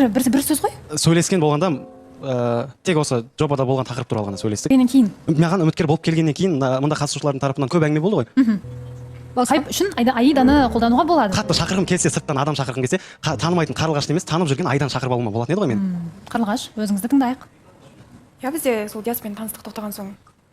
Бір сөз ғой. Сөйлескен болғанда, тек осы жобада болған тақырып туралы ғана сөйлестік. Менен кейін. Маған үміткер болып келгеннен кейін мында қатысушылардың тарапынан көп әңгіме болды ғой. Хайп үшін Аиданы қолдануға болады. Қатты шақырғым келсе, сырттан адам шақырғым келсе, танымайтын Қарлығашты емес, танып жүрген Айдан шақырып алуыма болатын еді ғой мен. Қарлығаш, өзіңізді тыңдайық. Иә, бізде сол Диаспен таныстық тоқтаған соң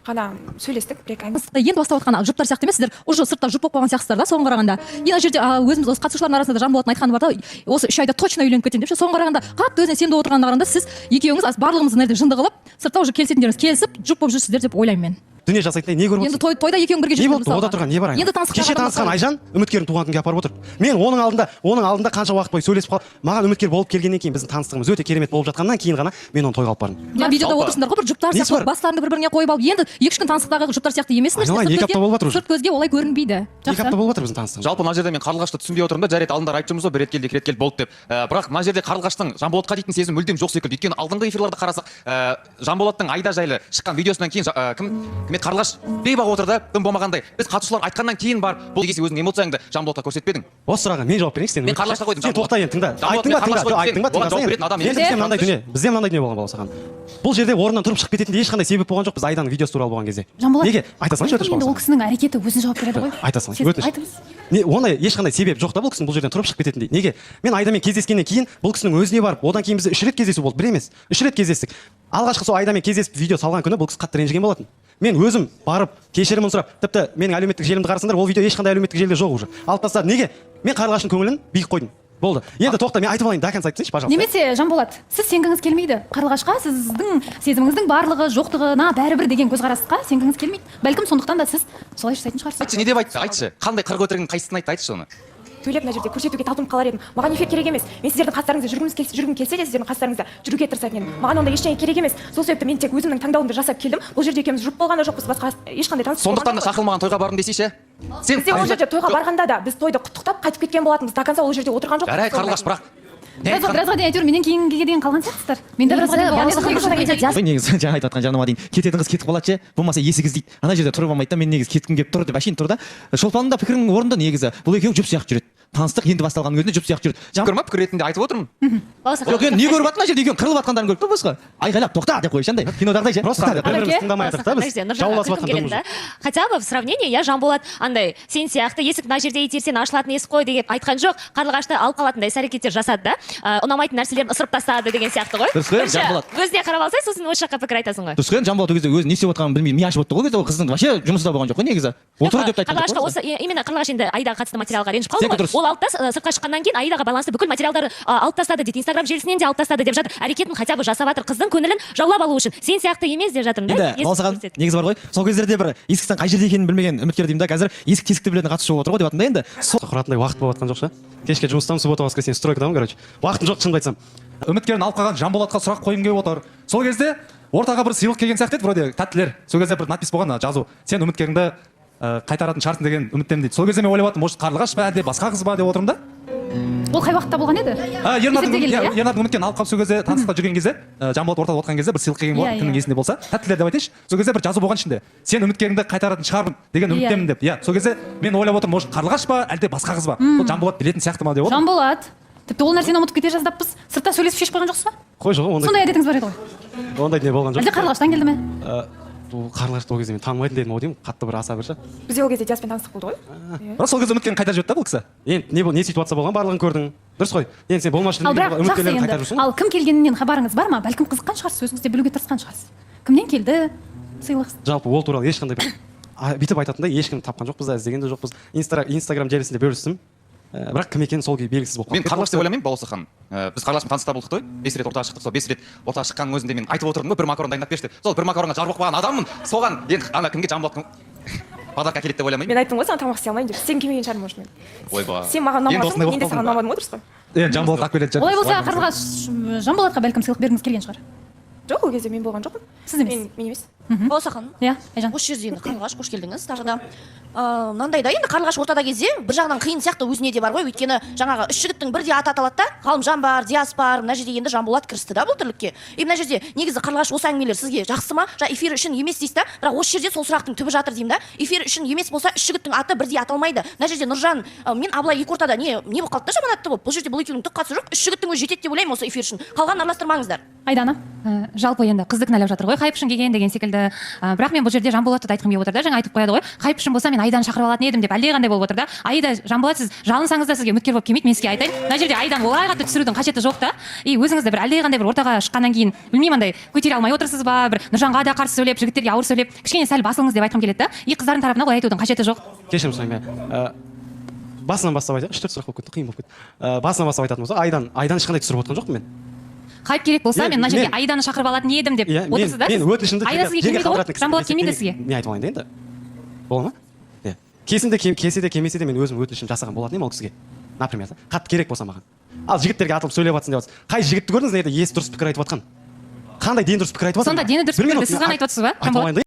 ғана сөйлестік бір екі әңгіме. Енді бастап отқан жұптар сияқты емес, сіздер уже сыртта жұп болып қалған сияқтысыздар да соған қарағанда. Енді ана жерде өзіміз осы қатысушылардың арасында да Жанболаттың айтқаны бар да, осы 3 айда точно үйленіп кетемін деп ше. Соған қарағанда, қатты өзіне сенімді отырғанына қарағанда, сіз екеуіңіз барлығымызды мына жерде жынды қылып, сыртта уже келісетіндеріңіз келісіп, жұп болып жүрсіздер деп ойлаймын мен. Дүние жасайтындай не көріп Енді отырсың? тойда екеуің бірге Не жүрсіңдер болды? Ода мысалға. тұрған не бар? Енді таныстыққа Кеше қарағанда танысқан мысалы. Айжан үміткерін туған күнге апарып отыр. Мен оның алдында қанша уақыт бойы сөйлесіп қалып, маған үміткер болып келгеннен кейін, біздің таныстығымыз өте керемет болып жатқаннан кейін ғана мен оны тойға алып бардым. Мына видеода Жалпы- отырсыңдар ғой бір жұптар Несі сияқты, бар? бастарыңды бір біріңе қойып алып. Енді 2-3 күн таныстықтағы жұптар сияқты емессіңдер. Айналайын, Сырт 2 апта көзге- болып жатыр уже. Сырт көзге олай көрінбейді. 2 апта болып жатыр біздің таныстығымыз. Жалпы мына жерде мен Қарлығашты түсінбей отырмын да. Жарайды, алдында айтып жүрміз ғой, бір рет келді, екі рет келді, болды деп. Бірақ мына жерде Қарлығаштың Жанболатқа дейтін сезімі мүлдем жоқ секілді, өйткені алдыңғы эфирлерді қарасақ, Жанболаттың Айда жайлы шыққан видеосынан кейін кім еді, Қарлығаш бейбақ отыр да, дым болмағандай. Біз қатысушылар айтқаннан кейін барып, бұл неге сен өзіңнің эмоцияңды Жанболатқа көрсетпедің? Осы сұрағқа мен жауап берейінші сен. Мен Қарлығашқа қойдым, Сен Жанболат. тоқта енді, тыңда. Жанболат, Айттың ба, мен Қарлығашқа тыңда. қойдым, Айттың ба, сен оған тыңдасаң жауап енді. беретін адам Енді емессің. бізде мынандай дүние, бізде мынандай дүние болған, балауса ханым. Бұл жерде орнынан тұрып шығып кететіндей ешқандай себеп болған жоқ біз Айданың видеосы туралы болған кезде. Жанболат, Неге? Айта салайыншы, өтініш, енді ол балауса. кісінің әрекеті өзін жауап береді ғой. Айта салайыншы, Сіз өтініш. айтыңыз. Не, ондай ешқандай себеп жоқ та бұл кісінің бұл жерден тұрып шығып кететіндей. Неге? Мен Айдамен кездескеннен кейін бұл кісінің өзіне барып, одан кейін бізде үш рет кездесу болды, бір емес. Үш рет кездестік. Алғашқы сол Айдамен кездесіп видео салған күні бұл кісі қатты ренжіген болатын. Мен өзім барып кешірімін сұрап, тіпті менің әлеуметтік желімді қарасаңдар, ол видео ешқандай әлеуметтік желіде жоқ уже. Алып тастадым. Неге? Мен Қарлығаштың көңілін биік қойдым. Болды. Енді тоқта, мен айтып алайын, до конца айтып тастайыншы, пожалуйста. Немесе, Жанболат, сіз сенгіңіз келмейді Қарлығашқа, сіздің сезіміңіздің барлығы жоқтығына бәрібір деген көзқарасқа сенгіңіз келмейді. Бәлкім, сондықтан да сіз солай жасайтын шығарсыз. Айтшы, не деп айтты, айтшы, қандай 40 өтірігінің қайсысын айтты, айтшы соны. Сөйлеп, мына жерде көрсетуге талпынып қалар едім. Маған эфир керек емес. Мен сіздердің қастарыңызда жүргіміз келсе, жүргім келсе де, сіздердің қастарыңызда жүруге тырысатын едім. Маған ондай ештеңе керек емес. Сол себепті мен тек өзімнің таңдауымды жасап келдім. Бұл жерде екеуміз жұп болған да жоқпыз, басқа ешқандай таныстық Сондықтан да болған жоқ. шақырылмаған тойға бардым десейші сен. Бізде ол жерде тойға барғанда да біз тойды құттықтап қайтып кеткен болатынбыз. До конца ол жерде отырған жоқпыз. Жарайды, Қарлығаш, бірақ не Біразға дейін әйтеуір менен кейінгіге дейін қалған сияқтысыздар. Мен де біразға дейін болған едім. Ой, негізі жаңа айтып жатқан жаныма дейін кететін қыз кетіп қалады ше, болмаса есік іздейді, ана жерде тұрып алмайды да. Мен негізі кеткім келіп тұр деп әшейін тұр да. Шолпанның да пікірінің орнында. Негізі бұл екеуі жұп сияқты жүреді, таныстық енді басталғанның өзінде жұп сияқты жүреді. Пікір ма, пікір ретінде айтып отырмын. Жоқ, енді не көріп жатыр мына жерде? Екеуінің қырылып жатқандарын көріп тұр басқа. Айқайлап «тоқта» деп қойшы, андай кинодағыдай ше. Просто «Тоқта» деп. бір бірімізді Әке? тыңдамай жатырмық та біз. Жауласып жатқан дымымыз жоқ. Хотя бы в сравнении, иә, Жанболат андай сен сияқты есік мына жерде итерсең ашылатын есік қой деп айтқан жоқ, Қарлығашты алып қалатындай іс әрекеттер жасады да. Ұнамайтын нәрселерін ысырып тастады деген сияқты ғой. Дұрыс қой, Бірінші Жанболат. Өзіне қарап алсай, сосын осы жаққа пікір айтасың ғой. Дұрыс қой енді, Жанболат ол кезде өзі не істеп жатқанын білмей, ми ашып отты ғой. Ол кезде ол қыздың вообще жұмысы да болған жоқ қой негізі, отыр деп те айтқан Қарлығашқа жоқ қой. осы именно Қарлығаш енді Аидаға қатысты материалға ренжіп қалды Сенікі ғой. дұрыс. Ол алды да, сыртқа шыққаннан кейін Аидаға байланысты бүкіл материалдары алып тастады дейді, Инстаграм желісінен де алып тастады деп жатыр. Әрекетін хотя бы жасап жатыр қыздың көңілін жаулап алу үшін, сен сияқты емес деп жатырмын да. Енді баласаған негізі бар ғой, сол кездерде бір есіктің қай жерде екенін білмеген үміткер деймін да, қазір есік тесікті білетін қатысушы болып отыр ғой деп жатырмын да енді сол. Құратындай уақыт болып жатқан жоқ ше. Кешке жұмыстамын, суббота, воскресенье стройкадамын, короче. Уақытым жоқ, шынымды айтсам. Үміткерін алып қалған Жанболатқа сұрақ қойғым келіп отыр. Сол кезде ортаға бір сыйлық келген сияқты еді, вроде тәттілер. Сол кезде бір надпись болған, жазу: «Сен үміткеріңді қайтаратын шығарсың деген үміттемін», – дейді. Сол кезде мен ойлап жатырмын, может, Қарлығаш па, әлде басқа қыз ба деп отырмын да. Ол қай уақытта болған еді? А, Ернардың Эфирде келді, иә, иә? Ернардың үміткерін алып қалып, сол кезде таныстықта жүрген кезде, Жанболат ортада отырған кезде бір сыйлық келген болатын, кімнің есінде болса, тәттілер деп айтайыншы. Сол кезде бір жазу болған ішінде: «Сен үміткеріңді қайтаратын шығармын деген үміттемін», – деп. Иә, сол кезде мен ойлап отырмын, может, Қарлығаш па, әлде басқа қыз ба, сол Жанболат білетін сияқты ма деп отырмын. Жанболат, тіпті ол нәрсені ұмытып кете жаздаппыз. Сыртта сөйлесіп шешіп қойған жоқсыз ба? Қой, жоқ, ондай Сондай әдетіңіз бар еді ғой. Ондай дүние болған жоқ. Әлде Қарлығаштан келді ме? Бұл Қарлығашты ол кезде мен танымайтын да едім ау деймін, қатты бір аса бір ше. Бізде ол кезде Диаспен таныстық болды ғой. Иә. Бірақ сол кезде үміткерін қайтарып жіберді да бұл кісі. Енді не ситуация болған, барлығын көрдің, дұрыс қой. Енді сен болмашы Ал бірақ жақсы үміткерлерін енді. қайтарып жүрсің ғой. Ал кім келгенінен хабарыңыз бар ма? Бәлкім, қызыққан шығарсыз, өзіңіз де білуге тырысқан шығарсыз, кімнен келді сыйлық? Жалпы ол туралы ешқандай бір бүйтіп айтатындай ешкім тапқан жоқпыз да, іздеген де жоқпыз. Инстаграм желісінде бөлістім. Бірақ кім екені сол күйі белгісіз болып Мен қалды. Қарлығаш деп ойламаймын, Балауса ханым. Біз Қарлығашпен таныста болдық қой, бес рет ортаға шықтық. Сол 5 рет ортаға шыққанның өзінде мен айтып отырдым ғой, бір макарон дайындап берші деп. Сол бір макаронға жар болып қалған адаммын. Соған енді ана кімге, Жанболаттың подарка әкеледі деп ойламаймын. Мен айттым ғой саған, тамақ істей алмаймын деп. Сен келмеген шығармын, может, мен. Ойбай. Сен маған Енді ұнамадың, осындай мен де болып саған қалдым ба? ұнамадым ғой, дұрыс қой. Енді Жанболат алып келетін шығар. Олай болса, Қарлығаш, Жанболатқа бәлкім сыйлық бергіңіз келген шығар. Жоқ, ол кезде мен болған жоқпын. Сіз емес. Мен емес. Балауса ханым. Иә, Айжан. Осы жерде енді, Қарлығаш, қош келдіңіз тағы да. Мынандай да, енді Қарлығаш ортада кезде бір жағынан қиын сияқты өзіне де бар ғой, өйткені жаңағы үш жігіттің бірдей аты аталады да, Ғалымжан бар, Диас бар, мына жерде енді Жанболат кірісті да бұл тірлікке. И мына жерде негізі, Қарлығаш, осы әңгімелер сізге жақсы ма? Жаңа эфир үшін емес дейсіз да, бірақ осы жерде сол сұрақтың түбі жатыр деймін да. Эфир үшін емес болса, үш жігіттің аты бірдей аталмайды. Мына жерде Нұржан мен Абылай екі ортада не не болып қалды да, жаман атты болып. Бұл жерде бұл екеуінің түк қатысы жоқ, үш жігіттің өзі жетеді деп ойлаймын осы эфир үшін, қалғанын араластырмаңыздар. Айдана. Жалпы енді қызды кінәлап жатыр ғой, хайп үшін келген деген секілді. Бірақ мен бұл жерде Жанболатты да айтқым келіп отыр да. Жаңа айтып қояды ғой, хайп үшін болса, мен Айданы шақырып алатын едім деп, әлдеқандай болып отыр да. Аида, Жанболат, сіз жалынсаңыз да, сізге үміткер болып келмейді, мен сізге айтайын. Мына жерде Айданы олай қатты түсірудің қажеті жоқ та. И өзіңізді бір әлдеқандай бір ортаға шыққаннан кейін, білмеймін, андай көтере алмай отырсыз ба, бір Нұржанға да қарсы сөйлеп, жігіттерге ауыр сөйлеп, кішкене сәл басылыңыз деп айтқым келеді да. И қыздардың тарапынан олай айтудың қажеті жоқ. Кешірім сұраймын, иә. Басынан бастап айтайын, үш төрт сұрақ болып кетті, қиын болып кетті. Басынан бастап айтатын болсақ, Айдан ешқандай түсіріп отқан жоқпын мен. Хайп керек болса, Иә, мен мына жерге мен- Айданы шақырып алатын едім деп Иә, мен, отырсыз да мен сіз. өтінішімді Айда сізге жерге келмейді ғой, қалдыратын кісі Жанболат емес. келмейді сізге. Мен айтып алайын да енді, бола ма? Иә, келсін де, келсе де, келмесе де, мен өзім өтінішімді жасаған болатын едім ол кісіге, например, да. Қатты керек болса маған. Ал жігіттерге атылып сөйлеп жатсың деп жатсыз. Қай жігітті көрдіңіз мына жерде есі дұрыс пікір айтып жатқан? Қандай дені дұрыс пікір айтып жатыр? Сонда дені дұрыс Бір минут, пікірді сіз ғана айтып отырсыз ба, айтып Жанболат? алайын да.